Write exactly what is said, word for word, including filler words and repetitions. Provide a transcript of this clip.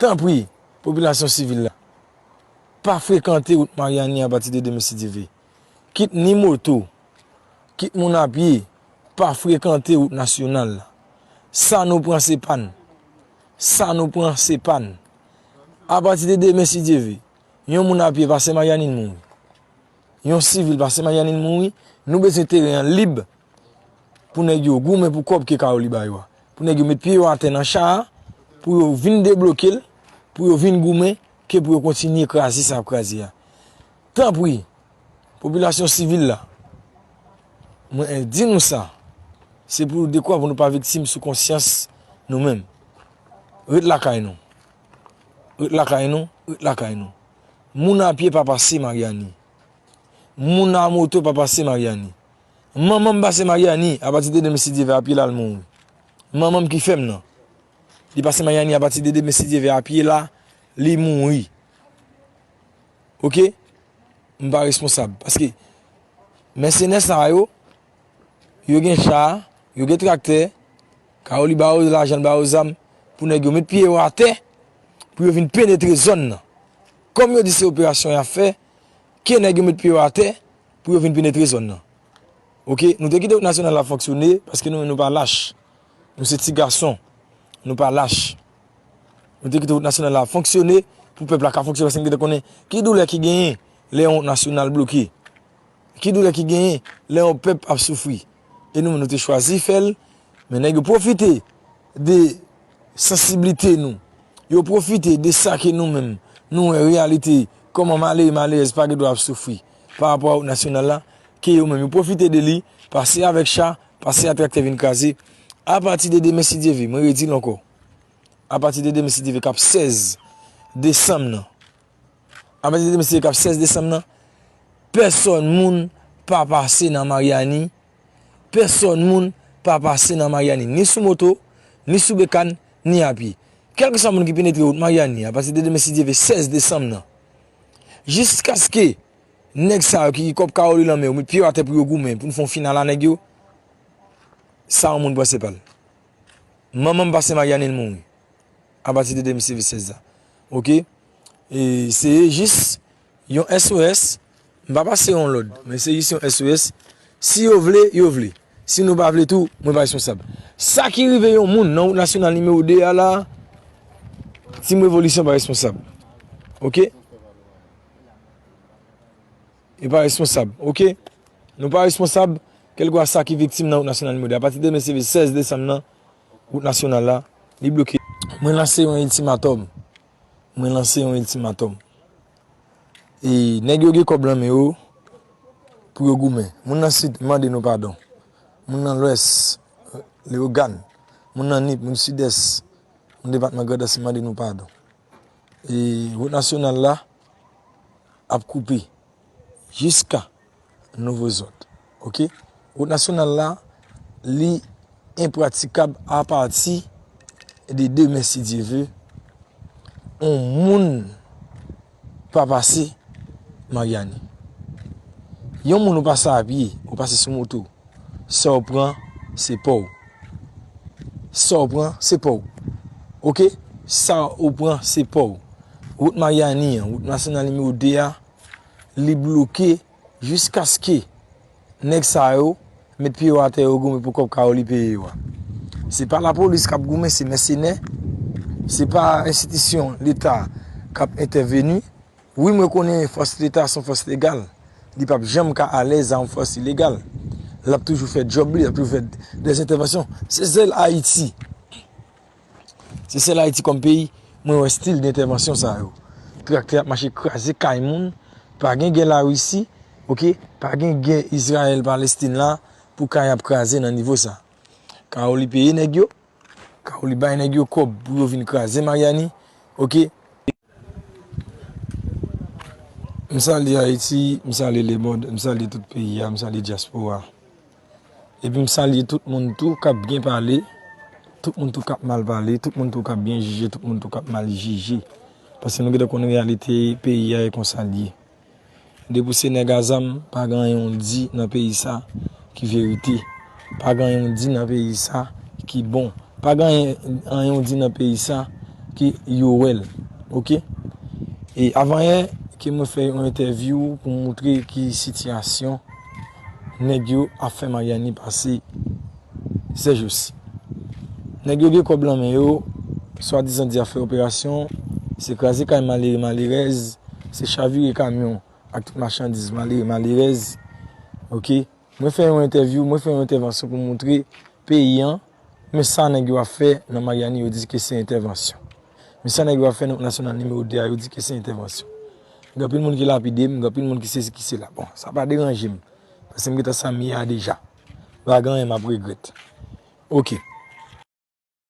Tanpri, popilasyon sivil la, pa frekante wout Maryani apati de demen si Dye vle. Kit ni moto, kit moun a pye, pa frekante wout nasyonal la. Sa nou pran se pa n. Sa nou pran se pa n. Apati de demen si Dye vle, yon moun a pye pase Maryani, l mouri. Yon sivil pase Maryani, l mouri. Nou bezwen teren an lib pou nèg yo goumen pou kòb ke Kawoli ba yo a. Pou nèg yo met pye yo atè nan cha a, pou yo vin debloke l, pou yo vin goumen, ke pou yo kontinye kraze sa y ap kraze a. Tanpri, popilasyon sivil la, mwen di nou sa, se pou dekwa pou nou pa viktim sou konsyans nou menm. Ret lakay nou. Ret lakay nou, ret lakay nou. Moun a pye pa pase Maryani. Moun a moto pa pase Maryani. Manman m pase Maryani, apati de demen si Dye vle a pye l al mouri. Manman m ki fè m nan. Li pase Maryani apati de demen si Dye vle a pye l a, li mouri. Oke? M pa responsab. Paske mèsenè sa yo, yo gen cha, yo gen traktè, Kawoli ba yo lajan, l ba yo zam, pou nèg yo met pye yo atè, pou yo vin penetre zòn nan. Kòm yo di se operasyon y ap fè, ke nèg yo met pye yo atè, pou yo vin penetre zòn nan. Oke? Nou te kite wout nasyonal la fonksyone, paske nou menm nou pa lach. Nou se ti gason. Nou pa lach. Nou te kite wout nasyonal la fonksyone pou pèp la ka fonksyone, paske nou te konnen ki doulè ki genyen lè yon wout nasyonal bloke. Ki doulè ki genyen lè yon pèp ap soufri. E nou menm nou te chwazi fè l, men nèg yo pwofite de sansiblite nou. Yo pwofite de sa ke nou menm, nou wè reyalite, kòman malere, malerèz pa gen dwa ap soufri pa rapò a wout nasyonal la, ke yo menm yo pwofite de li, pase avèk cha, pase a traktè vin kraze. Apati de demen, si Dye vle, mwen redi l ankò. Apati de demen, si Dye vle, k ap sèz desanm nan. Apati de demen, si Dye vle, k ap sèz desanm nan, pèsòn moun pa pase nan Maryani, pèsòn moun pa pase nan Maryani, ni sou moto, ni sou bekàn, ni a pye. Kèlkeswa moun ki penetre wout Maryani, apati de demen, si Dye vle, sèz desanm nan, jiskaske nèg sa yo ki gen kòb Kawoli nan men yo met pye yo atè pou yo goumen, pou n fè yon final a nèg yo, sa yon moun pran se pa l. Manman m pase Maryani, l mouri. Apati de demen, si Dye vle, sèz la. Oke? E se jis yon S O S. M pa pase yon lòd, men se jis yon S O S. Si yo vle, yo vle. Si nou pa vle tou, mwen pa responsab. Sa ki rive yon moun nan wout nasyonal nimewo de a la, Team Revolution pa responsab. Oke? E pa responsab. Oke? Nou pa responsab, kèlkeswa sa ki viktim nan wout nasyonal nimewo de. Apati de demen, se sèz desanm nan, wout nasyonal la, li bloke. Mwen lanse yon iltimatòm. Mwen lanse yon iltimatòm. E nèg yo gen kòb nan men yo pou yo goumen. Moun nan Sid, m mande nou padon. Moun nan Lwès, Leyogàn, moun nan Nip, moun Sidès, moun depatman Grandans, m mande nou padon. E wout nasyonal la ap koupe jiska nouvo zòd. Oke? Wout nasyonal la, li enpratikab apati de demen, si Dye vle. On moun pa pase Maryani. Yon moun ou pase a pye, ou pase sou moto, sa w pran, se pa w. Sa w pran, se pa w. Oke? Sa ou pran, se pa w. Wout Maryani an, wout nasyonal nimewo de a, li bloke jiskaske nèg sa yo met pye yo atè, yo goumen pou kòb Kawoli peye yo a. Se pa lapolis k ap goumen, se mèsenè. Se pa enstitisyon Leta k ap entèveni. Wi, mwen konnen fòs Leta se yon fòs legal. Li p ap janm ka alèz a yon fòs ilegal. L ap toujou fè djòb li, l ap toujou fè dèzentèvansyon. Se sèl Ayiti. Se sèl Ayiti kòm peyi mwen wè stil dentèvansyon sa yo. Traktè ap mache kraze kay moun. Pa gen gè Larisi, oke? Pa gen gè Izrayèl, Palestin la pou kay ap kraze nan nivo sa. Kawoli peye nèg yo. Kawoli bay nèg yo kòb pou yo vin kraze Maryani. Oke? M salye Ayiti, m salye lemond, m salye tout peyi a, m salye dyaspora. Epi m salye tout moun tou k ap byen pale, tout moun tou k ap mal pale, tout moun tou k ap byen jije, tout moun tou k ap mal jije. Paske nou gentan konn reyalite peyi a e konsa l ye. Depi w se nèg a zam, pa gen anyen w di nan peyi sa ki verite. Pa gen anyen w di nan peyi sa ki bon. Pa gen anyen, anyen w di nan peyi sa ke yo wè l. Oke? E avan yè, ke mwen fè yon entèvyou pou m montre ki sitiyasyon nèg yo ap fè Mariani pase sèjousi. Nèg yo gen kòb lan men yo, swadizan di ap fè operasyon, se kraze kay malere malerèz, se chavire kamyon ak tout machandiz malere malerèz. Oke? Mwen fè yon entèvyou, mwen fè yon entèvansyon pou montre peyi an, men sa nèg yo ap fè nan Mariani, yo di ke se entèvansyon. Men sa nèg yo ap fè nan nasyonal nimewo de a, yo di ke se entèvansyon. Gen anpil moun ki lapide m, gen anpil moun ki sesi ki sela. Bon, sa pa deranje m. Paske m gentan sa m ye a deja. Pa gen anyen m ap regrèt. Oke.